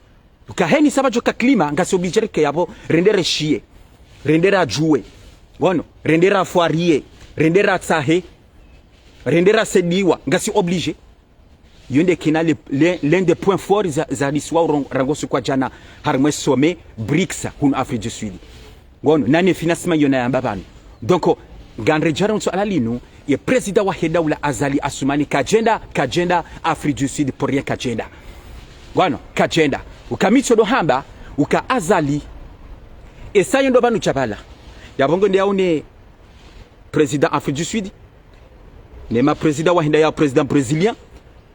Ukaheni sa pvadjoka climat, ngasi obligé rike yapvo, rende rishiye, rende radjuwe. Ngono, rende rafwariye, rende ratsahe, rende rasaidiwa, ngasi obligé. Yo nde kina le, le, l'un des points forts za, zahadisiwa ron-, rangu siku wa djana harimwa ye sommet brics hunu Afrique du Sud. Ngono, nane financement yo nayamba pvanu. Donc, nganredjeyao ntsu ala linu, ye président wahe daula Azali Assoumani kadjenda, kadjenda Afrique du Sud pour rien kadjenda. Ngono, kadjenda. Uka mi tsodo hamba, uka Azali. Esa yendo pvanu dja pvala. Yapvo ngo nde yaone président Afrique du Sud, ne ma président wahenda ya président brésilien,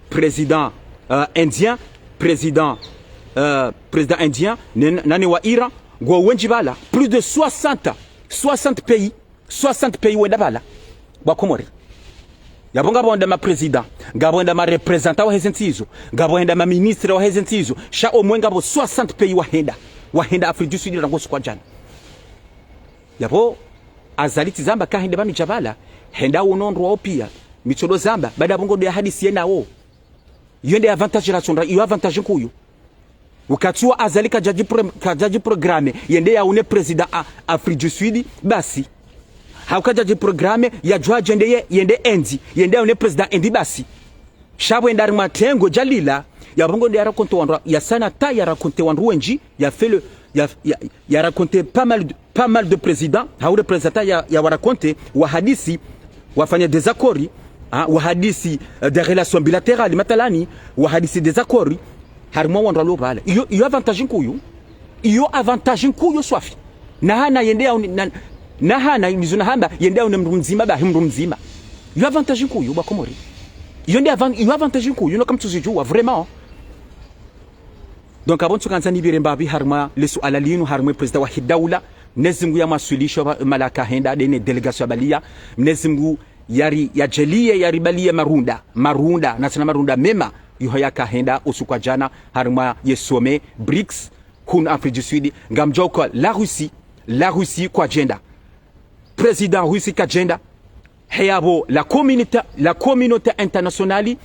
président, euh, indien, président, euh, président indien, ne, nane wa Iran, ngwao wendji pvala, plus de soixante, soixante pays, soixante pays wenda pvala, bo Wakomori. Yapvo ngapvo wenda ma président, ngapvo wenda ma représentant wahe ze ntsi izo, ngapvo wenda ma ministre wahe ze ntsi izo, sha omwe ngapvo soixante pays wahenda, wahenda Afrique du Sud rangu siku wa djana. Yapvo, Azali tsi zamba kahende pvanu dja pvala, henda wono wandru wao pia, mi tsodo zamba, baada yapvo ngo ndo yahadisiye nawo. Yo nde avantage ratsondra, yo avantage nkuu yo. Wakati wa Azali kadjadji pro-, kadjadji programme, yende yaone président a Afrique du Sud, basi. Hau kadjadji programme, yadjuwa djende ye, yende Inde, yende yaone président Inde basi. Sha pvo yenda harimwa tengo djalila, yapvo ngo nde ya raconter wandru, ya sana ta ya raconter wandru wendji, ya fait le, ya, ya, ya raconter pas mal de, pas mal de présidents, hau représentant ya, ya wa raconter, wahadisi, wafanya des accords, ha, wahadisi, euh, des relations bilatérales, mathalani, wahadisi des accords, harimwa wandru walo pvala. Iyo, iyo avantage nkuu yo. Iyo avantage nkuu yo swafi. Na hana yende yaone, na, na hana, nizo nahamba, yende yaone mndru mdzima, bahi mndru mdzima. Iyo avantage nkuu yo, bo Wakomori. Iyo nde avan-, iyo avantage nkuu yo, no kamtsuzidjuwa, vraiment. Donc, apvo ntsu kandza nipvire mbapvi harimwa le suala linu, harimwa ye président wahe daula, Mnyezi Mngu yamwaswilishe pva-, mahala kahenda, nde ne délégation yabaliya, Mnyezi Mngu yari, yadjaliye, yaribaliye marunda, marunda, na tsena marunda mema, yiho yakahenda, usiku wa djana, harimwa ye sommet brics, hunu Afrique du Sud, ngamdjuwa uka la Russie, la Russie kwadjenda. Président Russie kadjenda, He yapvo la communauté, la communauté internationale,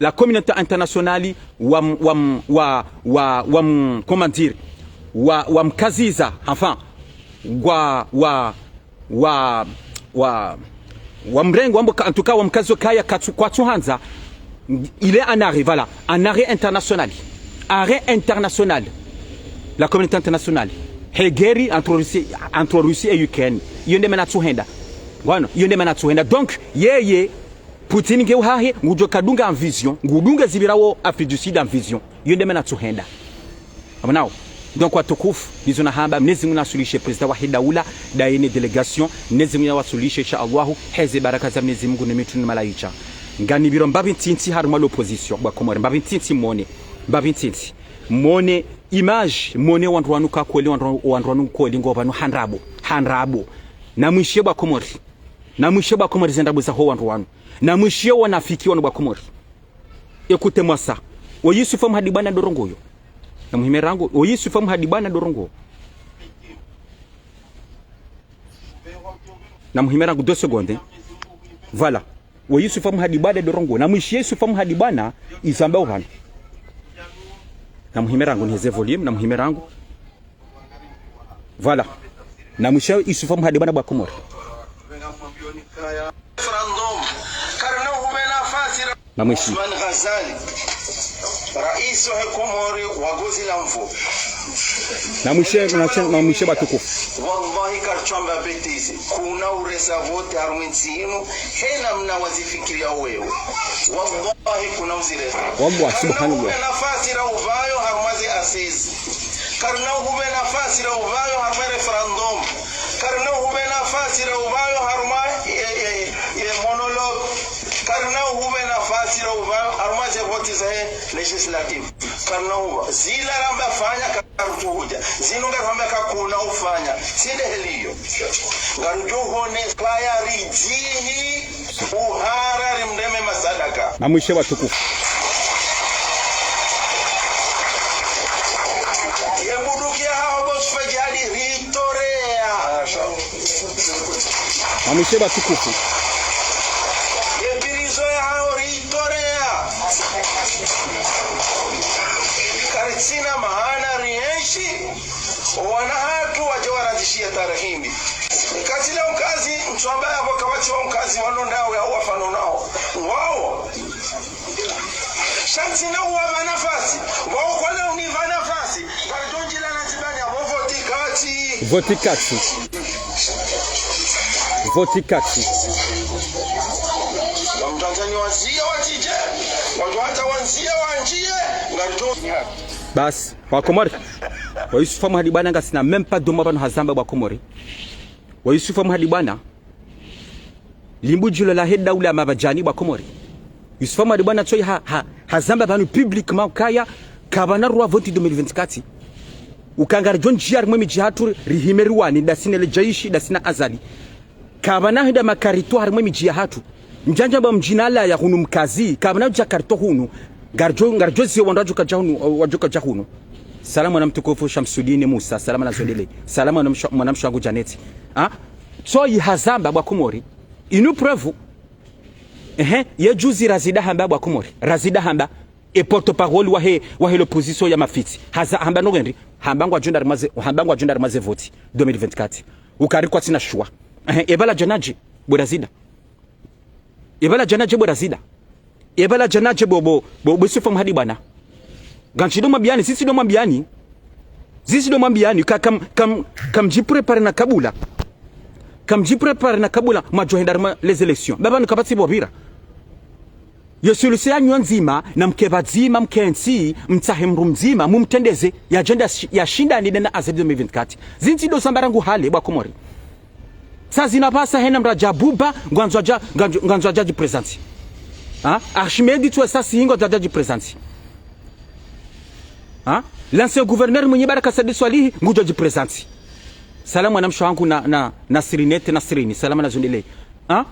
la communauté internationale wa, wa, wa, wa, wa, comment dire, wa, wamkaziza, enfin, wa, wa, wa, wa, wamrenga, wambo ka, en tout cas, wamkaziza kaya katsu, kwatsu handza, il est en arrêt, voilà, en arrêt international. Arrêt international. La communauté internationale. He guerre entre Russie, entre Russie et Ukraine. Iyo nde mana tsuhenda. Ngwano, iyo nde mana tsuhenda. Donc, yeye, Poutine nge uhahe, ngudjo kadunga en vision, ngudunga zipvirawo Afrique du Sud en vision. Iyo nde mana tsuhenda. Amunao. Donc, watukufu, nizo nahamba, Mwenyezi Mungu nasuluhishe président wahe daula, daye ne délégation, Mwenyezi Mungu yawasuluhishe, insha Allahu, heze baraka za Mwenyezi Mungu ne mitru ne malaika. Nganipviro mbapvi ntiti harumwa l'opposition, bo Wakomori, mbapvi ntiti mone, mbapvi ntiti. Mone image, mone wandru wanu kakweli, wandru, wandru wanu kweli ngo pvanu ha ndrabo, ha ndrabo. Namwishiye bo Wakomori. Namwishiye bo Wakomori ze ndrabo zaho wandru wanu. Namwishiye wanafiki wanu bo Wakomori. Écoutez-moi ça. O Yusufa Mhadibana ndo urongowo. Namuhime rangu. O Yusufa Mhadibana ndo urongowo. Namuhime rangu deux secondes. Voilà. O Yusufa Mhadibana ndo urongowo. Namwishiye Yusufa Mhadibana izo ambao pvanu. Namuhime rangu niheze volume, namuhime rangu. Voilà. Namwishiye Yusufa Mhadibana bo Wakomori. Namwishiye. Ousmane Ghazali, raisi wahe Komori wa gozi la mvu. Namwishiye, namwishiye, namwishiye bo watukufu. Wallahi, karitsuamba bêtise. Kuna uresa vote harumwa entsi inu, he namna wazifikiriya wewe. Wallahi, kuna uziresa. Wallahi, subhanallah. Karina uhuve nafasi ra upvayo harumwa ze assises. Karina uhuve nafasi ra upvayo harumwa référendum. Karina uhuve nafasi ra upvayo harumwa, e, e, e, monologue. Karina uhuve nafasi ra upvayo harumwa ze vote zahe législatives. Karina uhuve. Zila ramba fanya karitsuhudja. Zinu ngaramba kakuna ufanya. Tsi nde heli iyo. Ngaridjo hone kaya ridjihi. Uhara rimreme masadaka. Namwishiye bo watukufu. Ye bunduki yahaho bo Yusufa Jihadi ritoreya. Namwishiye bo watukufu. Ye prison yahaho ritoreya. Karitsina mahana rienshi. Owana hatru wadje warandzishiye tarehi mbi. Ikatsi le ukazi, ntsuamba yapvo kapvatsi wa ukazi wanu ndawe hau wafano nawo. Ngwawo. Sha ntsina uwapva nafasi. Wawo kwana unipva nafasi. Ngaridjo ndjila na zibani yapvo voti katsi. Voti katsi. Voti katsi. Wa Mtanzania wandziye watsidje. Wadjo hata wandziye wandjiye. Ngaridjo. Basi. Wakomori. Wa Yusufa Mhadibana ngasina même pas deux mois pvanu hazamba bo Wakomori. Wa Yusufa Mhadibana. Limbu djilo lahe daula mapvadjani bo Wakomori. Yusufa Mhadibana tsoyi ha, ha, hazamba pvanu publiquement kaya kapvana rwa vote deux mille vingt-quatre. Uka ngaridjo ndjiya harimwa emidji yahatru rihime riwane ndasi ne le djaishi, ndasi na Azali. Kapvana hwenda makarito harimwa emidji yahatru. Ndjandja bo mdjini Alaya hunu mkazi, kapvana udja karito hunu. Ngaridjo, ngaridjo ziyo wandru wadjo kadja hunu, wadjo kadja hunu. Salama mwana mtukufu Shamsudini Musa, salama na zondele. Salama mwana msha-, mwana mshe wangu Janeti. Ha? Tsoyi hazamba bo Wakomori. Inu preuve. Ehe, ye juzi Razida hamba bo Wakomori. Razida hamba. E porte-parole wahe, wahe l'opposition ya mafitsi. Haza, hamba no ngendri. Hamba ngwadjo enda harimwa ze, hamba ngwadjo enda harimwa ze vote deux mille vingt-quatre. Uka ri kwatsina choix. Ehe, epvala djana dje, bo Razida. Epvala djana dje bo Razida. Epvala djana dje bo, bo, bo, bo Yusufa Mhadibana. Ngantsido mwambiyani, zitsido mwambiyani. Zitsido mwambiyani, ka, kam, kam, kamdji préparer na kabula. Kamdji préparer na kabula, mwadjo henda harimwa les élections. Baba nukapvatsi bo pvira. Yo solution yanyu ndzima, namke pvadzima, mkentsi, mtsahe mndru mdzima, mumtrendeze, yadje enda shi-, yashindane na Azali deux mille vingt-quatre. Zintsi ndo zamba rangu hale, bo Wakomori. Sa zina pvasa hena mradja buba, ngwandzo adja, ngwandzo, ngwandzo adja djiprésenter. Ha? Archimedi tsu esasi hingo adja djiprésenter. Ha? L'ancien gouverneur Mwinyi Baraka Said Swalihi, ngudjo djiprésenter. Salama mwana mshe wangu na, na, Nasirinete, Nasirini. Salama na zondele. Ha?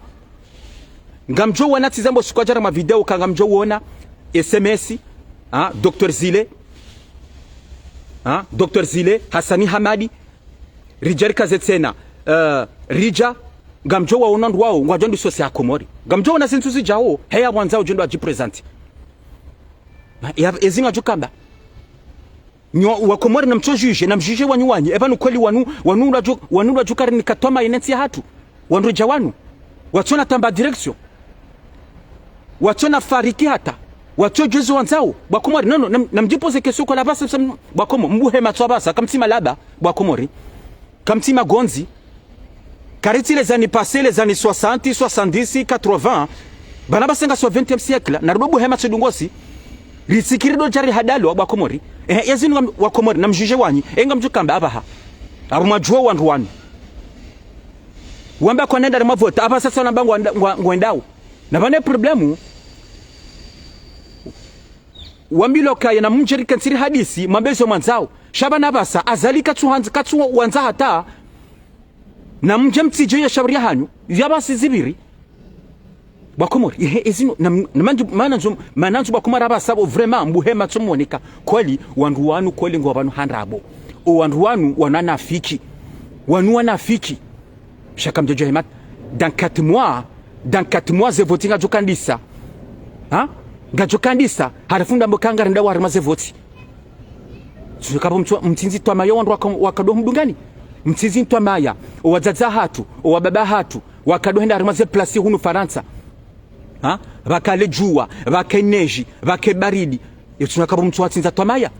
Ngamdjo wona tsi zambo siku adja harimwa video ka ngamdjo wona S M S, ha, Docteur Zile, ha, Docteur Zile, Hassani Hamadi, ridja rikaze tsena, eh, ridja, Ngamdjo waona wandru wawo, ngwadjo ndiso se Akomori. Ngamdjo ona zintsu zidjao, heya wandzao djendo adjiprésenter. Ya, ezi ngadjo kamba. Nyo, Wakomori namtso juger, namjuger wanyu wanyi. Eba nukweli wanu, wanu ladjo, wanu ladjo kari ni katwama yene ntsi yahatru. Wandru dja wanu. Watsona tamba direction. Watsona fariki hata. Watso djuzi wandzao. Wakomori, non, non, nam, namdjipoze question kwa la basa, basa, Wakomori, mbuhe matso basa, kamtsi malaba, Wakomori. Kamtsi magondzi. Karitsi les années passées, les années soixante, soixante-dix, quatre-vingts. Bana basa ngasi vingtième siècle, na rudo buhe matso dungosi. Ritsikiri do djari hadalo, Wakomori. Eh, yazinu ngam, Wakomori, namjuger wanyi. Eh, ngamdjo kamba abaha. Abu madjuo wandru wanu. Wamba kwanenda rimavote, aba sasa namba ngwenda, ngwa, ngwendao. Na bane problème. Wambilwa kaya namdje rikentsi rihadisi, mwambe zo mwandzao. Sha bana basa, Azali katsu handz-, katsu wandza hata. Namdje mtsidje ya shauri yahanyu. Vya basi zibiri. Wakomori, ehe, ezinu, na, na manju, mananju, mananju Wakomori abasa bo vraiment, mbuhe matso mwoneka. Kweli, wandru wanu kweli ngwao pvanu ha ndrabo. O wandru wanu, wanu wanafiki. Wanu wanafiki. Sha kamdjo djo hema. Dans quatre mois, dans quatre mois, ze vote ngadjo kandisa. Ha? Ngadjo kandisa. Halafu ndambo kangarenda warema ze vote. Tsu kabo mtsu-, mtsindzi twamaya wandru waka-, wakado mdungani. Mtsindzi twamaya. O wadzadze hatru, o wababa hatru, wakado henda harumwa ze place hunu Farantsa. Ha? Pvaka le djuwa, pvaka neige, pvaka baridi. Yetsuna kabo mtsu watsindza twamaya.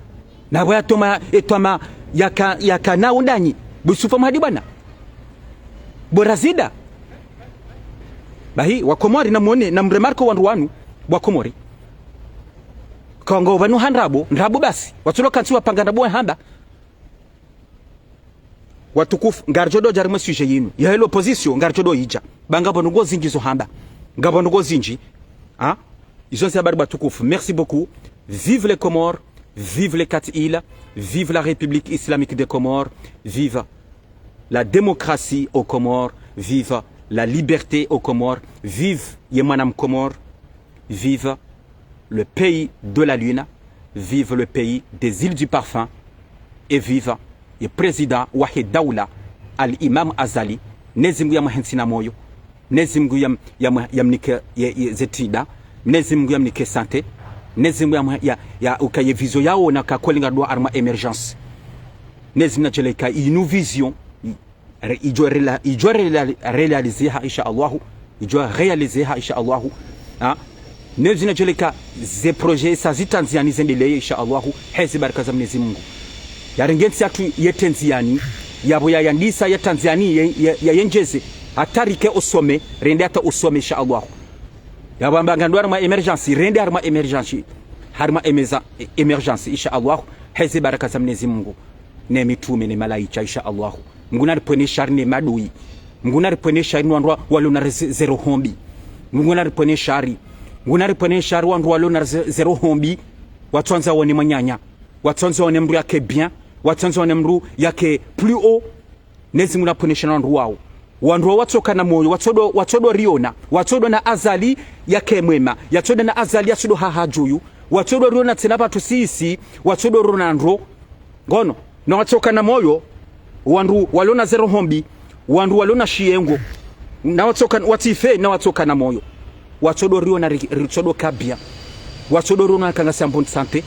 Na pvo ya toma, e twama yaka, yaka na undanyi. Bo Yusufa Mhadi bwana. Bo Razida. Bahi, Wakomori namwone, namremarque wandru wanu, Wakomori. Kangwao pvanu ha ndrabo, ndrabo basi. Watsulo kantsi wapanga ndrabo wahamba. Watukufu, ngaridjo do dja harumwa sujet yinu. Yahe l'opposition, ngaridjo do idja. Ba ngapvo ndrongoo zindji zo hamba. Ngapvo ndrongoo zindji. Ha? Izo zi habari watukufu. Merci beaucoup. Vive les Comores. Vive les quatre îles. Vive la République islamique des Comores. Vive la démocratie aux Comores. Vive la liberté aux Comores. Vive ye mwana Mkomori. Vive le pays de la lune, vive le pays des îles du parfum, et vive le président wahe daula, Al-Imam Azali, Mnyezi Mngu yamhentsi na moyo, Mnyezi Mngu yam-, yam-, yamnike ye, ye zetida, Mnyezi Mngu yamnike santé, Mnyezi Mngu yam-, ya, ya ukaye vision yawo na ka kweli ngardo harumwa émergence. Mnyezi Mngu nadjaanlie ka inu vision, Re-, idjo rela-, idjo rela-, réaliser ha, insha Allahu. Idjo réaliser ha, insha Allahu. Ha? Mnyezi Mngu nadjaanlie ka ze projet sa zitrandziani zendeleye, insha Allahu. Heze baraka za Mnyezi Mngu. Yarenge ntsi yatru yetrandziani. Yapvo yayandisa yetrandziani ye, ye, yayendjeze. Hata rike o sommet, rende hata o sommet, insha Allahu. Yapvo amba ngardo harumwa émergence, rende harumwa émergence. Harumwa émeza-, émergence, insha Allahu. Heze baraka za Mnyezi Mngu. Ne mitrume ne malaika, insha Allahu. Mngu naripvwene shari ne madui. Mngu naripvwene shari no wandru wa-, walona re-, ze roho mbi. Mngu naripvwene shari. Mngu naripvwene shari wandru walona ze-, ze roho mbi. Watsandza wone mwananya. Watsandza wone mndru yake bien. Watsandza wone mndru yake plus haut. Mnyezi Mngu napvwene shari no wandru wawo. Wandru wawo watsoka na moyo. Watsodo, watsodo riona. Watsodo na Azali yake mwema. Yatsodo na Azali yatsodo haha djuyu. Watsodo riona tsena pvatru sisi. Watsodo riona ndro. Ngono, na watsoka na moyo, wandru walona ze roho mbi, wandru walona shiyengo, na watsoka, watsife, na watsoka na moyo. Watsodo riona ri-, ritsodo ka bien. Watsodo riona na ka ngasi en bonne santé.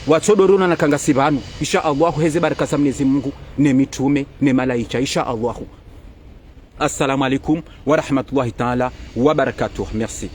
Watsodo riona na ka ngasi pvanu. Insha Allahu, heze baraka za Mnyezi Mngu, ne mitrume, ne malaika. Insha Allahu. Assalamu alaikum wa rahmatullahi ta'ala wa barakatuh. Merci.